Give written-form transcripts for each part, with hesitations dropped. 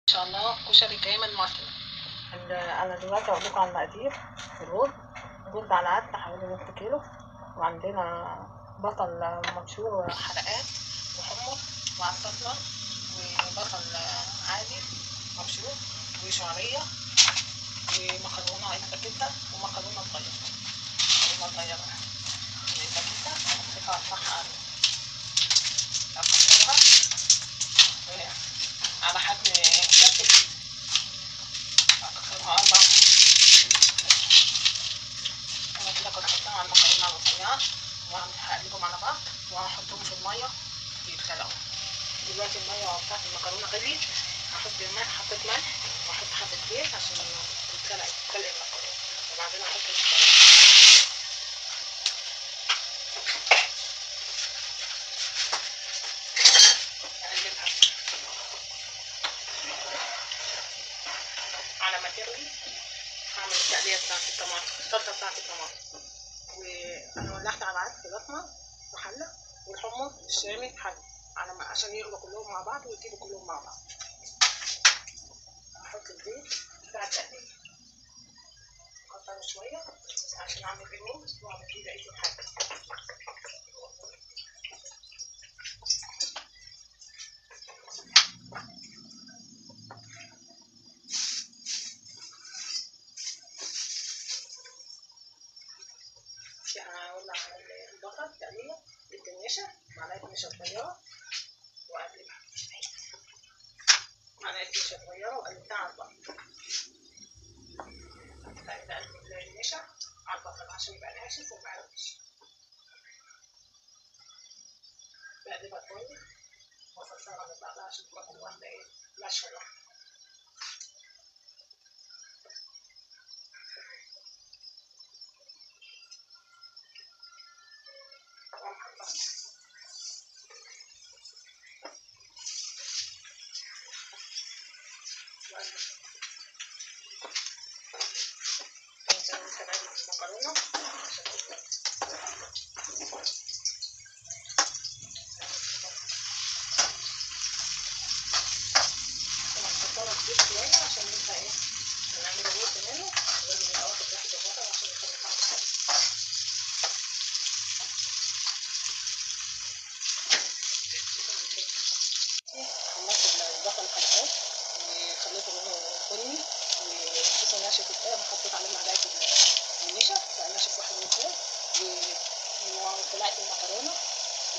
شاء الله كشري كامل مصري. انا دلوقتي هقول لكم على المقادير. الرز رز على قد حوالي نص كيلو، وعندنا بصل مبشور حلقات وحمص وعدس اسمر وبصل عادي مبشور وشعريه ومكرونه اسباجيتا ومكرونه صغيرة، مكرونه صغيرة اسباجيتا. هقطعها على حجم كف الإيد، هكسرها 4. أنا كده قطعتها على المكرونة الرفيعة وهقلبهم على بعض وهحطهم في المية يتسلقوا. دلوقتي المية بتاعت المكرونة غليت، هحط ملح، حطيت ملح وأحط حبة زيت عشان تتسلق المكرونة، وبعدين أحط المكرونة. أقلبها على ما تغلي. هعمل التقلية بتاعت الطماطم، الصلصة بتاعت الطماطم. وأنا ولعت على العدس الأسمر في حلة والحمص الشامي في حلة، على ما عشان يغلوا كلهم مع بعض ويطيبوا كلهم مع بعض. هحط الزيت بتاع التقلية، أكتره شوية عشان أعمل بيه رز وأعمل بيه بقية الحاجة. هولع البصل التقلية بالنشا، معلقة نشا صغيرة وأقلبها، معلقة نشا صغيرة وقلبتها على البصل. أقلب النشا على البصل عشان يبقى ناشف ومقرمش. بقلبها كويس وأفصلها من بعضها عشان تبقى كل واحدة إيه ناشفة لوحدها. المكرونة عشان تستوي. هنحطها في الزيت شوية عشان لسه ايه هنعمل الرز منه، لازم يبقى واخد ريحة البصل عشان يخلي طعمه حلو. حمرت البصل حلقات وخليته لونه بني وريحته ناشف ازاي. انا حطيت عليه معلقة النشا بقى ناشف وحلو ازاي، وطلعت المكرونه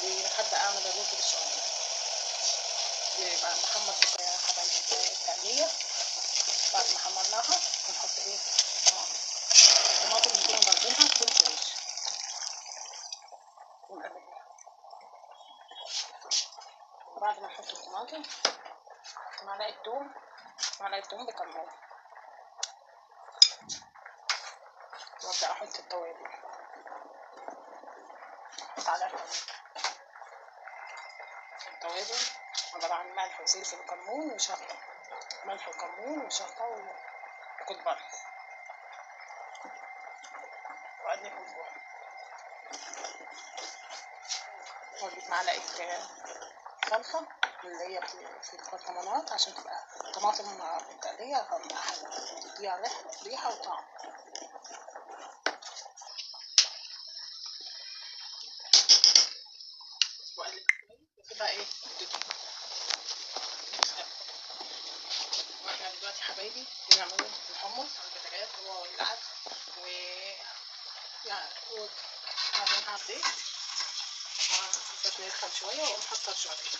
وهبدا اعمل الرز بالشعريه. وبقى بحمر حبايب التقليه. بعد ما حمرناها هنحط ايه طماطم، الطماطم نكون ضاربينها تكون fresh ونقلبها. بعد ما نحط الطماطم معلقه توم، معلقه توم بكمون، وابدأ احط التوابل، احط عليها التوابل عبارة عن ملح وفلفل وكمون وشطة، ملح وكمون وشطة وكزبرة، وأقلبهم جوه. وأجيب معلقة صلصة اللي هي في البرطمانات عشان تبقى طماطم التقلية حلوة، تديها ريحة وطعم. وأقلب كده ايه. واحنا دلوقتي حبايبي بنعمله الحمص على البوتاجاز هو والعدس و يعني وبعدين على الزيت بس يسخن شوية وأقوم حاطة الشعرية.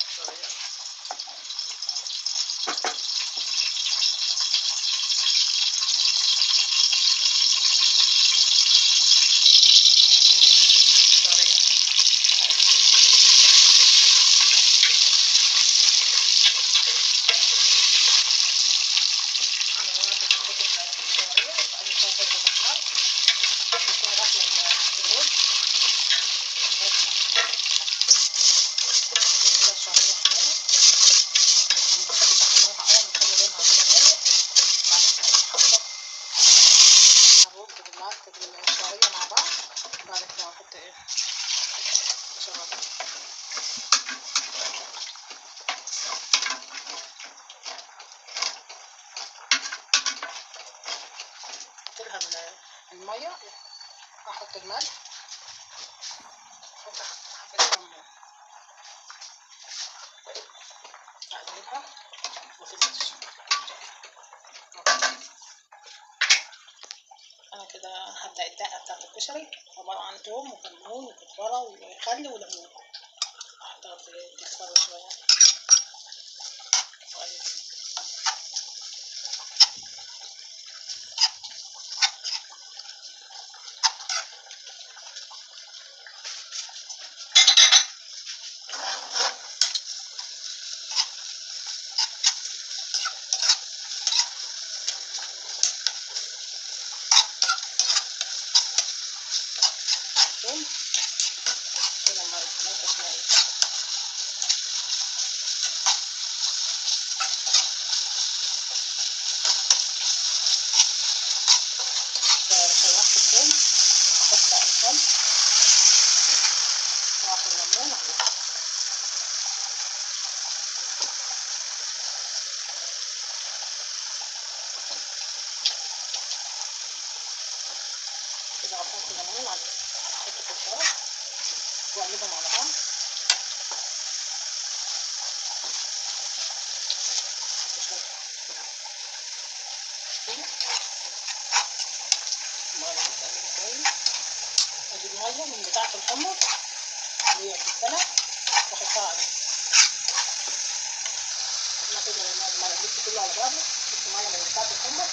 الشعرية. لها المية. هحط الملح، احط حبه كمون، اقلبها واسيبها تشرب. انا كده هبدا الدقة بتاعت الكشري، عبارة عن توم وكمون وكزبره وخل وليمون. احطها في تكسره شوية واقلب. كده ما يبقاش نايم. شوحت الثوم، احط بقى الخل واعصر الليمون عليه. كده عصرت الليمون عليه، احط كزبره واقلبهم على بعض. اجيب مية من بتاعه الحمص اللي هي بتتسلق واحطها عليه. انا كده لما قلبت كله على بعضه جبت مية من بتاعه الحمص.